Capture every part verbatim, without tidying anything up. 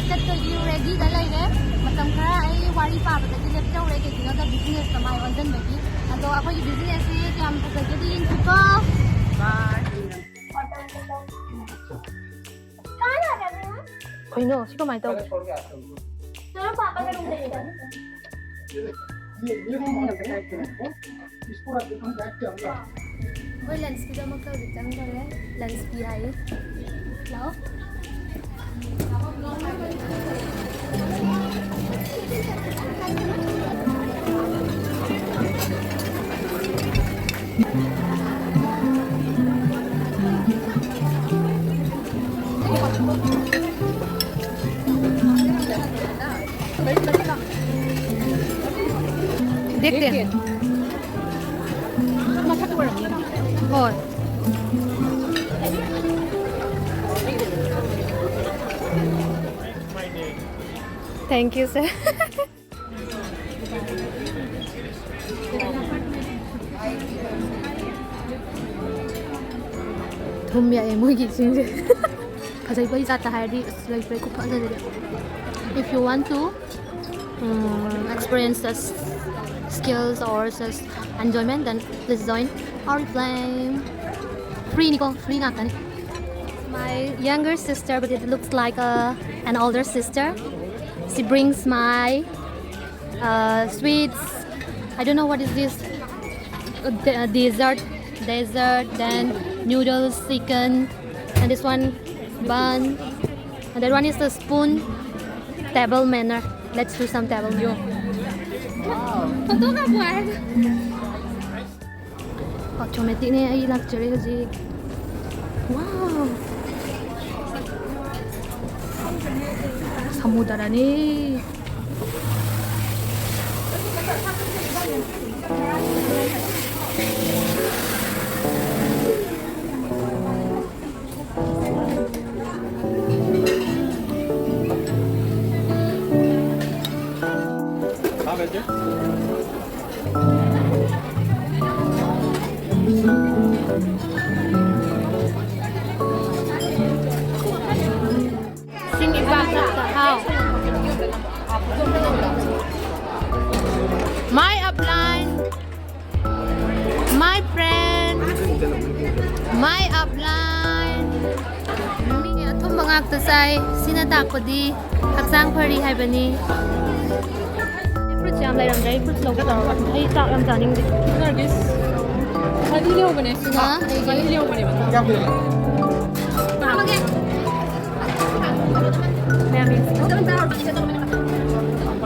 ꯆꯠꯇꯣꯏꯒꯤ ꯔꯦꯗꯤꯗ ꯂꯩꯔꯦ꯫ ꯃꯇꯝ ꯈꯔ ꯑꯩ ꯋꯥꯔꯤ ꯄꯥꯕꯗꯒꯤ ꯂꯦꯞꯆꯧꯔꯦ, ꯀꯩꯒꯤꯅꯣꯗ ꯕꯤꯖꯤꯅꯦꯁꯇ ꯃꯥꯏ ꯑꯣꯟꯁꯤꯟꯕꯒꯤ꯫ ꯑꯗꯣ ꯑꯩꯈꯣꯏꯒꯤ ꯕꯤꯖꯤꯅꯦꯁꯁꯤ ꯀꯌꯥꯝ ꯐꯖꯒꯦꯗꯤ ꯌꯦꯡꯁꯤꯀꯣ꯫ ꯀꯩꯅꯣ ꯁꯤ ꯀꯃꯥꯏꯅ ꯇꯧꯒꯦ? ꯑꯩꯈꯣꯏ ꯂꯟꯁꯀꯤꯗꯃꯛꯇ ꯍꯧꯖꯤꯛ ꯆꯪꯗꯣꯔꯦ꯫ ꯂꯟꯁ ꯄꯤ ꯍꯥꯏꯌꯦ꯫ ꯂꯥꯛꯑꯣ꯫ देखते हैं। ꯍꯣꯏ꯫ Thank you, sir. ꯊꯨꯝ ꯌꯥꯛꯑꯦ ꯃꯣꯏꯒꯤ ꯏꯁꯤꯡꯁꯦ꯫ ꯐꯖꯩꯕ, ꯑꯩ ꯖꯥꯠꯇ ꯍꯥꯏꯔꯗꯤ ꯑꯁ ꯂꯩꯇ꯭ꯔꯦ, ꯈꯨꯐꯖꯁꯤꯗꯤ꯫ If you want to, um, experience the s-, skills or just enjoyment, then please join Oriflame. Free ꯅꯤꯀꯣ, free ꯉꯥꯛꯇꯅꯤ꯫ My younger sister, but it looks like a, an older sister. She brings my uh, sweets. I don't know what is this. Uh, de- uh, dessert, dessert, then noodles, chicken, and this one bun, and that one is the spoon. Table manner. Let's do some table manner. Automatic ꯅꯦ ꯑꯩ ꯂꯥꯛꯆꯔꯦ ꯍꯧꯖꯤꯛ꯫ Wow! ꯁꯃꯨꯗ꯭ꯔꯅꯤ꯫ ꯏꯁꯤꯡ ꯏꯄꯥꯛꯇ ꯍꯥ꯫ ꯃꯤ ꯑꯊꯨꯝꯕ ꯉꯥꯛꯇ ꯆꯥꯏ꯫ ꯁꯤꯅ ꯇꯥꯛꯄꯗꯤ ꯍꯛꯆꯥꯡ ꯐꯔꯤ ꯍꯥꯏꯕꯅꯤ꯫ ꯐ꯭ꯔꯨꯠꯁ ꯌꯥꯝ ꯂꯩꯔꯝꯗ꯭ꯔꯦ꯫ ꯑꯩ ꯐ꯭ꯔꯨꯠꯁ ꯂꯧꯒꯦ ꯇꯧꯔꯒ ꯑꯩ ꯆꯥꯛ ꯌꯥꯝ ꯆꯥꯅꯤꯡꯗꯦ꯫ ꯅꯔꯒꯤꯁ, ꯃꯔꯤ ꯂꯧꯕꯅꯦ꯫ ꯍꯥ? ꯃꯔꯤ ꯂꯧꯕꯅꯦꯕ꯫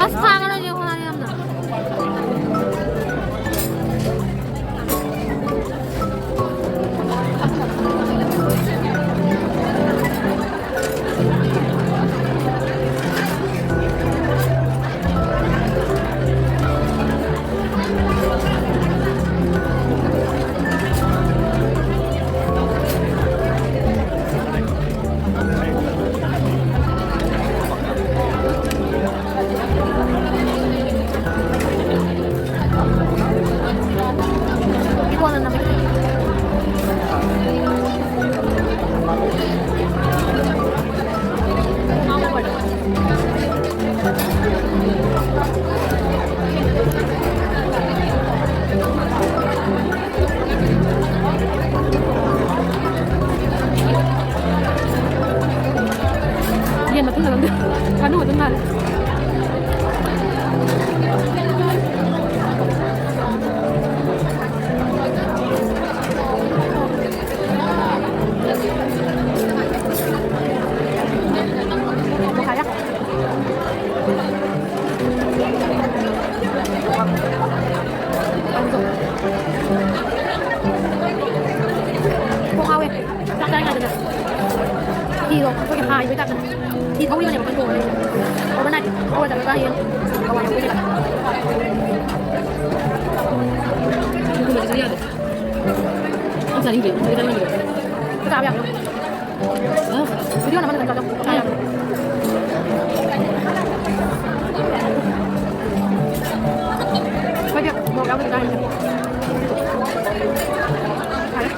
ꯑꯁ, ꯈꯥꯡꯉꯔꯣꯏꯒꯦ, ꯋꯥꯔꯦ ꯌꯥꯝꯅ꯫ ꯌꯦꯟ ꯃꯇꯨꯝꯗ ꯅꯝꯗꯦ꯫ ꯉꯥꯅꯨ ꯃꯇꯨꯝ ꯃꯥꯜꯂꯦ꯫ ꯀꯣꯛ ꯉꯥꯎꯋꯦ꯫ ꯆꯥꯛ ꯆꯥꯔꯤꯉꯩꯗꯅꯦ ꯐꯤꯗꯣ ꯑꯩꯈꯣꯏꯒꯤ ꯍꯥꯏꯕꯩ ꯇꯥꯏꯞꯇ ꯐꯤ ꯊꯧꯔꯤꯕꯅꯦꯕ ꯑꯩꯈꯣꯏꯅ ꯇꯣꯡꯉꯤꯁꯦ꯫ Overnight overnight ꯆꯠꯂꯒ ꯍꯌꯦꯡ ꯍꯋꯥꯏ ꯍꯧꯕ ꯌꯥꯏ꯫ ꯁꯤꯡꯖꯨꯒꯨꯝꯕꯁꯤꯁꯨ ꯌꯥꯗꯦ꯫ ꯌꯥꯝ ꯆꯥꯅꯤꯡꯗ꯭ꯔꯦ꯫ ꯁꯤꯡꯖꯨ ꯆꯥꯅꯤꯡꯉꯝꯕꯗꯣ꯫ ꯆꯥꯕ ꯌꯥꯕ꯭ꯔꯣ? ꯑ? Video ꯅꯝꯕ ꯃꯇꯝꯗ ꯆꯥꯕ ꯌꯥꯕ꯭ꯔꯣ? ꯑꯩꯈꯣꯏꯗꯤ ꯃꯣꯔꯣꯛ ꯌꯥꯎꯗꯕꯤ ꯆꯥꯔꯤꯅꯦ꯫ ꯐꯔꯦ꯫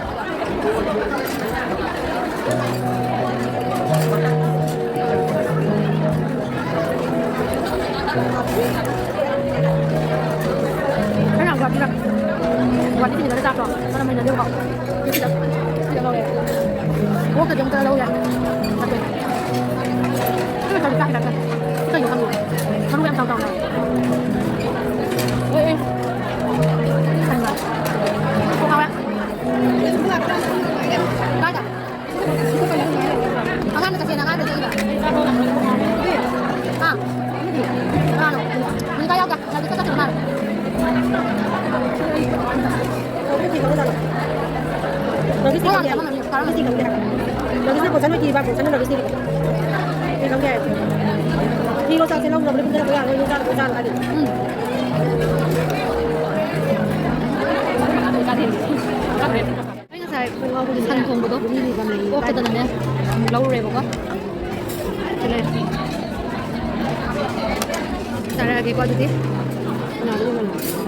ꯑꯩꯅ ꯒꯨꯍꯥꯇꯤꯗ, ꯒꯨꯍꯥꯇꯤ ꯆꯤꯡꯗ ꯆꯥꯛꯇꯣ ꯃꯅꯝ ꯍꯩꯅꯗꯦꯕꯀꯣ꯫ ꯑꯗꯨ ꯁꯤꯗ ꯂꯧꯔꯦ꯫ ꯑꯣꯛꯇꯗꯤ ꯑꯃꯨꯛꯇ ꯂꯧ ꯌꯥꯏ꯫ ꯑꯗꯣ꯫ ꯑꯗꯨ ꯅꯠꯇ꯭ꯔꯗꯤ ꯆꯥꯛ ꯍꯤꯗꯥꯛ ꯆꯥꯏ꯫ ꯀꯩꯅꯣ ꯈꯪꯗꯦ꯫ ꯃꯔꯨ ꯌꯥꯝ ꯆꯥꯎ ꯆꯥꯎꯅ꯫ ꯑꯦ, ꯑꯦ꯫ ꯀꯣꯛ ꯉꯥꯎꯔꯦ꯫ ꯀꯥꯏꯗ? ꯑꯉꯥꯡꯗ ꯆꯠꯁꯦꯅ ꯑꯉꯥꯡꯗ ꯆꯠꯂꯤꯕ꯫ ꯍꯥ? ꯀꯅꯥꯅꯣ? ꯍꯧꯖꯤꯛ ꯀꯥꯏ ꯌꯥꯎꯒꯦ? ꯂꯥꯏꯕ꯭ꯔꯦꯔꯤ ꯆꯠꯈꯤꯕ ꯃꯥꯜꯂꯦ꯫ ꯅꯣꯔꯠ ꯏꯁꯇꯤ ꯈꯪꯗꯦ ꯍꯥꯏꯕ꯫ ꯅꯣꯔꯠ ꯏꯁꯇꯤ ꯈꯪꯗꯦ ꯍꯥꯏꯕ꯫ ꯅꯣꯔꯠ ꯏꯁꯇꯤ ꯕꯣꯜ ꯆꯠꯅ ꯀꯤꯕ, ꯕꯣꯜ ꯆꯠꯅ ꯅꯣꯔꯠ ꯏꯁꯇꯤ꯫ ꯀꯩ ꯈꯪꯒꯦ ꯍꯥꯏꯕ? ꯃꯤ ꯂꯧ ꯆꯥꯛꯁꯦ ꯂꯧ ꯂꯧꯕꯗ ꯀꯨꯝꯊꯔꯛꯄ ꯌꯥꯔꯣꯏ, ꯌꯨꯝ ꯆꯥꯅꯕ ꯆꯥꯅꯕ ꯍꯥꯏꯗꯤ꯫ ꯎꯝ꯫ ꯑꯩ ꯉꯁꯥꯏ ꯁꯟ ꯊꯣꯡꯕꯗꯣ ꯑꯣꯛꯀꯗꯅꯅꯦ ꯂꯧꯔꯨꯔꯦꯕꯀꯣ꯫ ꯁꯤ ꯂꯩꯔꯦ꯫ ꯆꯥꯔꯛꯑꯒꯦꯀꯣ ꯑꯗꯨꯗꯤ꯫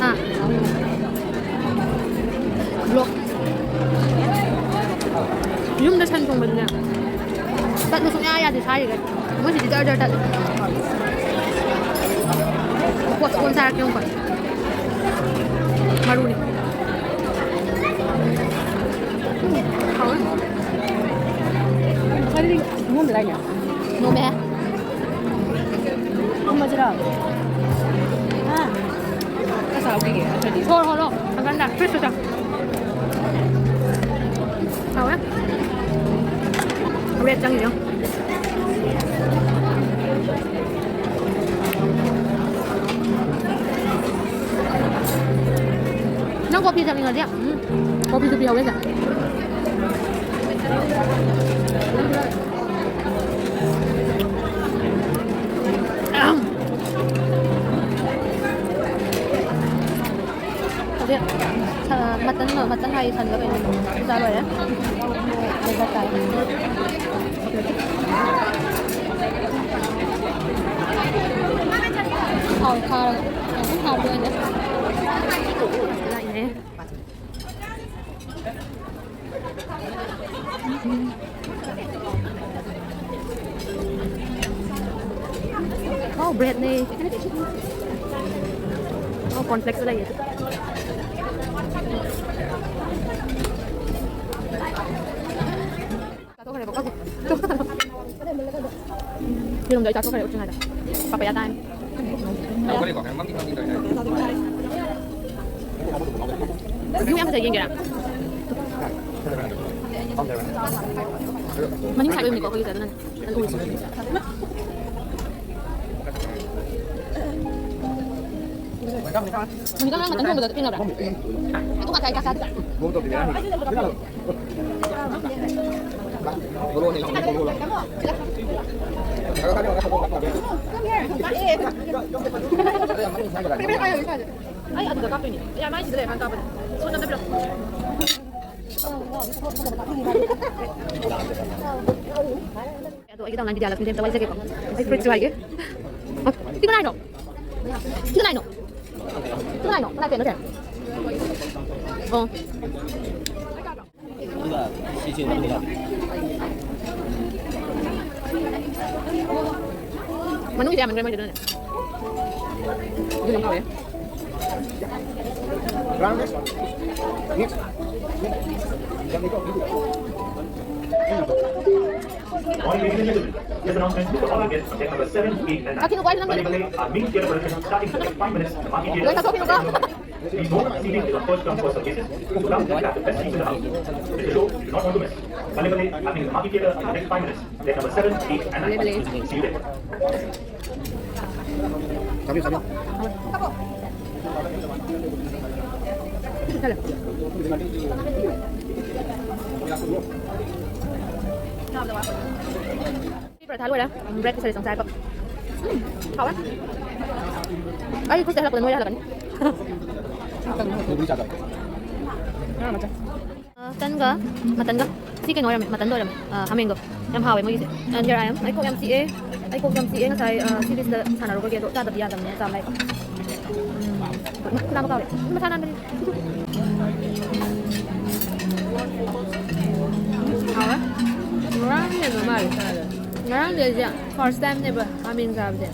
ꯍꯥ? ꯕ꯭ꯂꯣꯛ꯫ ꯌꯨꯝꯗ ꯁꯟ ꯊꯣꯡꯕꯗꯤꯅꯦ ꯇꯠꯂꯨ ꯁꯨꯡꯌꯥ ꯌꯥꯗꯦ ꯁꯥꯔꯤꯈꯩ꯫ ꯃꯣꯏꯁꯤꯗꯤ ꯖꯔ ꯖꯔ ꯇꯠꯂꯦ꯫ ꯀꯣꯟ ꯀꯣꯟ ꯆꯥꯔꯛꯀꯦ ꯑꯃꯨꯛꯀ꯫ ꯃꯔꯨꯅꯤ꯫ ꯎꯝ, ꯍꯥꯎꯋꯦ꯫ ꯉꯁꯥꯏꯗꯤ ꯅꯣꯝꯗꯗꯥꯏꯅꯦ? ꯅꯣꯝꯃꯦꯍꯦ꯫ ꯊꯝꯃꯁꯤꯔꯣ? ꯍꯥ? ꯈꯔ ꯆꯥꯍꯧꯈꯤꯒꯦ, ꯅꯠꯇ꯭ꯔꯗꯤ꯫ ꯍꯣ, ꯍꯣ, ꯍꯣ꯫ ꯍꯪꯒꯠ ꯍꯟꯗ ꯐ꯭ꯔꯤꯖꯇ ꯆꯥ꯫ ꯍꯥꯎꯋꯦ꯫ ꯔꯦꯠ ꯆꯪꯉꯤꯗꯣ꯫ ꯅꯪ ꯀꯣꯐꯤ ꯊꯛꯅꯤꯡꯉꯗꯤ, ꯎꯝ, ꯀꯣꯐꯤꯁꯨ ꯄꯤꯍꯧꯋꯦ ꯁꯤꯗ꯫ ꯑꯍꯝ꯫ ꯍꯧꯖꯤꯛ ꯁ-, ꯃꯇꯟ, ꯃꯇꯟ ꯍꯥꯏ ꯁꯟꯒ ꯀꯩꯅꯣ ꯆꯥ ꯂꯣꯏꯔꯦ꯫ ꯑꯗꯨꯒ ꯆꯥꯏ꯫ ꯊꯥꯎ ꯊꯥꯔꯒ ꯌꯥꯝ ꯀꯟꯅ ꯊꯥꯕꯗꯤ ꯑꯣꯏꯗꯦ꯫ ꯂꯥꯛꯏꯅꯦ꯫ ꯑꯣ, ꯕ꯭ꯔꯦꯗꯅꯦ꯫ ꯑꯣ, ꯀꯣꯔꯟꯐ꯭ꯂꯦꯛꯁ ꯂꯩꯌꯦ꯫ ꯌꯦꯔꯨꯝꯗꯣ ꯑꯩ ꯆꯥꯊꯣꯛꯈ꯭ꯔꯦ ꯎꯠꯇ꯭ꯔꯤꯉꯩꯗ꯫ ꯄꯥꯄꯌꯥ time꯫ ꯌꯥꯝ ꯐꯖꯩ, ꯌꯦꯡꯒꯦꯔꯥ? ꯃꯅꯤꯡ side ꯑꯣꯏꯕꯅꯤꯀꯣ ꯑꯩꯈꯣꯏꯒꯤꯁꯦ, ꯑꯗꯨꯅꯅꯦ꯫ ꯍꯧꯖꯤꯛꯀꯥꯟ ꯅꯪ ꯃꯇꯟ ꯊꯣꯡꯕꯗꯣ ꯊꯦꯡꯅꯕ꯭ꯔꯥ? ꯑꯗꯨ ꯉꯥꯛꯇ ꯑꯩ ꯆꯥꯛ ꯆꯥꯗꯦ꯫ ꯑꯩ ꯑꯗꯨꯗ ꯀꯥꯞꯇꯣꯏꯅꯦ꯫ ꯌꯥ, ꯃꯥꯏ ꯁꯤꯗ ꯂꯩꯔꯀꯥꯟ ꯀꯥꯞꯄꯅꯦ꯫ ꯁꯣꯝꯗ ꯄꯤꯔꯛꯑꯣ꯫ ꯑꯗꯣ ꯑꯩꯒꯤꯗꯃꯛ ꯕꯤꯗ꯭ꯌꯥꯂꯛꯁꯃꯤꯁꯦ ꯑꯝꯇ ꯋꯥꯏꯖꯒꯦꯀꯣ꯫ ꯑꯩ ꯐꯨꯔꯤꯠꯁꯨ ꯍꯥꯏꯒꯦ꯫ ꯁꯤ ꯀꯅꯥꯏꯅꯣ? ꯁꯤ ꯀꯅꯥꯏꯅꯣ? ꯁꯤ ꯀꯅꯥꯏꯅꯣ? ꯀꯅꯥꯏ ꯐꯦꯟꯅꯣ ꯁꯦ? ꯑꯣ꯫ ꯃꯅꯨꯡꯒꯤꯁꯦ ꯌꯥꯝꯃꯟꯈ꯭ꯔꯦ ꯃꯣꯏꯁꯦ ꯑꯗꯨꯅꯅꯦ꯫ ꯑꯗꯨꯅ ꯍꯥꯎꯋꯦ꯫ All ladies and gentlemen, this announcement is for all our guests on deck number seven, eight and nine. ꯀꯛꯈꯤꯅꯨꯀꯣ, ꯑꯩꯁꯨ ꯅꯝꯒꯅꯤ꯫ Bale Bale, our main theatre production starting in the next five minutes. ꯂꯣꯏ ꯀꯛꯊꯣꯛꯈꯤꯅꯨꯀꯣ꯫ Please note, seating is on first come, first serve basis. So come and grab the best seats in the house. It's a show you do not want to miss. Bale Bale, happening in the Market Theatre in the next five minutes. Deck number seven, eight and nine. Bale Bale. See you there. ꯆꯥꯕꯤꯌꯨ, ꯆꯥꯕꯤꯌꯨ꯫ ꯆꯠꯂꯦ꯫ ꯁꯤ ꯄꯔꯥꯊꯥ ꯂꯣꯏꯔꯦ꯫ ꯎꯝ, bread ꯀꯤ ꯁꯔꯦ ꯆꯪ ꯆꯥꯏꯕ꯫ ꯎꯝ, ꯍꯥꯎꯋꯦ꯫ ꯑꯩ ꯈꯨꯠꯁꯦ ꯍꯜꯂꯛꯄꯗ ꯅꯣꯏꯔꯦ ꯍꯜꯂꯛꯀꯅꯤ꯫ ꯉꯥ ꯃꯆꯥ꯫ ꯑ, ꯇꯟꯒ ꯃꯇꯟꯒ꯫ ꯁꯤ ꯀꯩꯅꯣ ꯑꯣꯏꯔꯝꯃꯦ, ꯃꯇꯟꯗ ꯑꯣꯏꯔꯝꯃꯦ꯫ ꯑ, ꯍꯥꯃꯦꯡꯗꯣ꯫ ꯌꯥꯝ ꯍꯥꯎꯋꯦ ꯃꯣꯏꯒꯤꯁꯦ꯫ And here I am. ꯑꯩ ꯀꯣꯛ ꯌꯥꯝ ꯆꯤꯛꯑꯦ꯫ ꯑꯩ ꯀꯣꯛ ꯌꯥꯝ ꯆꯤꯛꯑꯦ ꯉꯁꯥꯏ, ꯑ, ꯁꯤ ꯂꯤꯁꯇ ꯁꯥꯟꯅꯔꯨꯕꯒꯤ, ꯑꯗꯣ ꯆꯥꯗꯕꯗꯤ ꯌꯥꯗꯕꯅꯤꯅ ꯆꯥꯕ ꯂꯥꯛꯑꯦ꯫ ꯎꯝ, ꯈꯨꯠ ꯅꯥꯕ ꯀꯥꯎꯔꯦ꯫ ꯃꯁꯥ ꯅꯥꯟꯕꯅꯤ꯫ ꯍꯥꯎꯋꯦ꯫ ꯉꯔꯥꯡ ꯍꯦꯟꯕ ꯃꯥꯜꯂꯦ ꯆꯥꯗ꯫ ꯉꯔꯥꯡꯗꯤ ꯑꯩꯁꯦ first time ꯅꯦꯕ ꯍꯥꯃꯦꯡ ꯆꯥꯕꯁꯦ꯫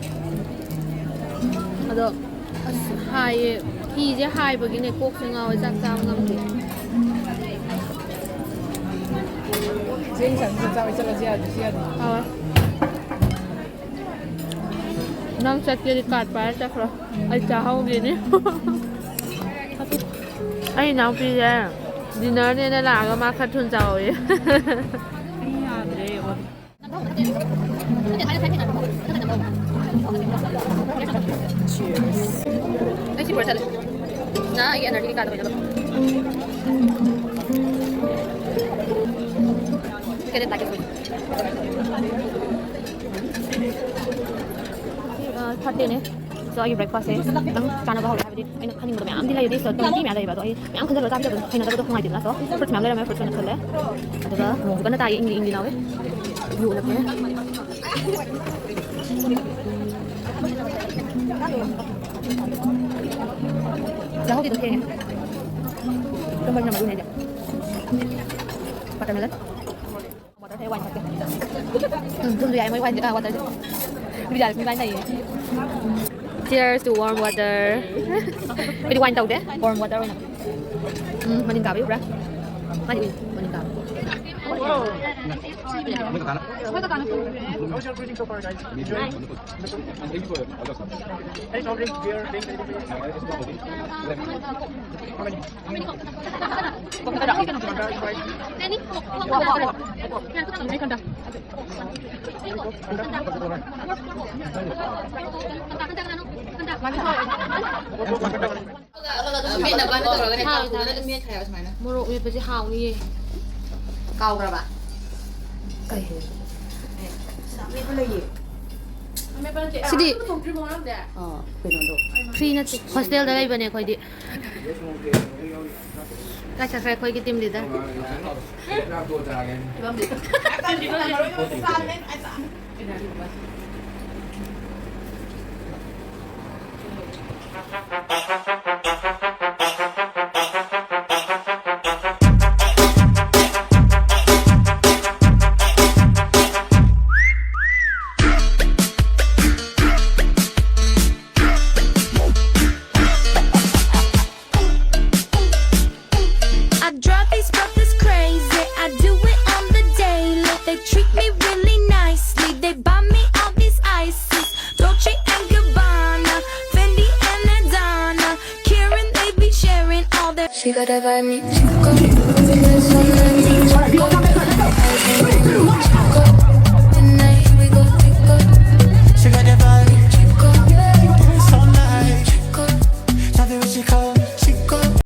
ꯑꯗꯣ ꯑꯁ, ꯍꯥꯏꯌꯦ, ꯐꯤꯁꯦ ꯍꯥꯏꯕꯒꯤꯅꯦ ꯀꯣꯛꯁꯦ ꯉꯥꯎꯋꯦ, ꯆꯥꯛ ꯆꯥꯕ ꯉꯝꯗꯦ꯫ ꯆꯦꯡ ꯆꯥꯛ ꯆꯥꯕ ꯆꯠꯂꯁꯦ ꯌꯥꯗ꯭ꯔꯁꯨ ꯌꯥꯗꯦ꯫ ꯍꯥꯎꯋꯦ꯫ ꯅꯪ ꯆꯠꯀꯦꯗꯤ ꯀꯥꯔꯠ ꯄꯥꯏꯔ ꯆꯠꯈ꯭ꯔꯣ꯫ ꯑꯩ ꯆꯥꯍꯧꯒꯦꯅꯦ꯫ ꯑꯩ ꯏꯅꯥꯎꯄꯤꯁꯦ ꯗꯤꯅꯔꯅꯦꯅ ꯂꯥꯛꯑꯒ ꯃꯥ ꯈꯔ ꯊꯨꯅ ꯆꯥꯍꯧꯋꯦ꯫ ꯑꯩ ꯁꯤ ꯄꯨꯔ ꯆꯠꯂꯦ꯫ ꯅ ꯑꯩꯒꯤ energy ꯀꯩꯀꯥꯗꯣ ꯀꯩꯅꯣ ꯇꯧ꯫ ꯀꯩꯅꯣ ꯇꯥꯛꯀꯦ ꯇꯧꯕ꯫ ꯁꯤ, ꯑ, ꯊꯥꯔꯠ ꯗꯦꯅꯦ꯫ So, ꯑꯩꯒꯤ breakfast ꯁꯦ ꯈꯤꯇꯪ ꯆꯥꯅꯕ ꯍꯧꯔꯦ, ꯍꯥꯏꯕꯗꯤ ꯑꯩꯅ ꯈꯟꯅꯤꯡꯕꯗꯣ ꯃꯌꯥꯝꯗꯤ ꯂꯩ, ꯑꯗꯨꯏꯁꯨ ꯑꯗꯨꯝ ꯃꯤ ꯃꯌꯥꯝ ꯂꯩꯌꯦꯕ, ꯑꯗꯣ ꯑꯩ ꯃꯌꯥꯝ ꯈꯟꯖꯜꯂꯒ ꯆꯥꯕꯤꯗꯕꯗꯣ ꯍꯩꯅꯗꯕꯗꯣ ꯅꯨꯡꯉꯥꯏꯇꯦꯗꯅ꯫ So, fruits ꯃꯌꯥꯝ ꯂꯩꯔꯝꯃꯦ, fruits ꯑꯣꯏꯅ ꯈꯜꯂꯦ꯫ ꯑꯗꯨꯒ ꯅꯣꯡꯁꯨ ꯀꯟꯅ ꯇꯥꯏꯌꯦ, ꯏꯪꯂꯤ ꯏꯪꯂꯤ ꯂꯥꯎꯋꯦ꯫ View ꯎꯠꯂꯛꯀꯦ꯫ ꯆꯥꯍꯧꯗꯦꯗꯣ ꯊꯦꯡꯉꯦ꯫ ꯇꯨꯝꯕꯁꯤꯅ ꯃꯔꯨꯅꯦ ꯑꯩꯗꯤ꯫ Watermelon꯫ Water ꯊꯛꯑꯦ, wine ꯊꯛꯇꯦ꯫ ꯎꯝ, ꯊꯨꯝꯁꯨ ꯌꯥꯏ ꯃꯣꯏ wine ꯁꯦ, ꯑ, water ꯁꯦ꯫ ꯕꯤꯗ꯭ꯌꯥꯂꯛꯁꯃꯤ ꯏꯕꯥꯅꯤ ꯂꯩꯌꯦ꯫ Cheers to warm water꯫ ꯑꯩꯈꯣꯏꯗꯤ wine ꯇꯧꯗꯦ, warm water ꯑꯣꯏꯅ꯫ ꯎꯝ, ꯃꯅꯤꯡ ꯀꯥꯕ ꯎꯕ꯭ꯔꯥ? ꯃꯥꯗꯤ ꯎꯏ, ꯃꯅꯤꯡ ꯀꯥꯕ꯫ How's your greeting so far, guys? Enjoy? Any soft drinks, beer, drinks, anything? How many? Fanta, Sprite? ꯃꯦꯠꯅꯕꯅ ꯇꯧꯔꯒꯅꯦ, ꯍꯥꯎꯋꯦ, ꯀꯥꯡꯁꯣꯏꯗꯨꯅ ꯆꯥꯔꯦ꯫ ꯑꯗꯨꯝ ꯃꯦꯠꯈ꯭ꯔꯦꯕ ꯁꯨꯃꯥꯏꯅ꯫ ꯃꯣꯔꯣꯛ ꯃꯦꯠꯄꯁꯦ ꯍꯥꯎꯅꯤꯌꯦ꯫ ꯀꯥꯎꯈ꯭ꯔꯕ? ꯀꯩ? ꯁꯤꯗꯤ ꯊꯣꯡꯗ꯭ꯔꯤꯕꯣ ꯉꯔꯥꯡꯗꯤ? ꯑꯥ, ꯀꯩꯅꯣꯗꯣ꯫ Free ꯅꯠꯇꯦ꯫ Hostel ꯗ ꯂꯩꯕꯅꯦ ꯑꯩꯈꯣꯏꯗꯤ꯫ ꯀꯥꯏ ꯆꯠꯈ꯭ꯔꯦ ꯑꯩꯈꯣꯏꯒꯤ team leader? I drive these brothers crazy. I do it on the daily. They treat me really nicely. They buy me all these ices. Dolce and Let me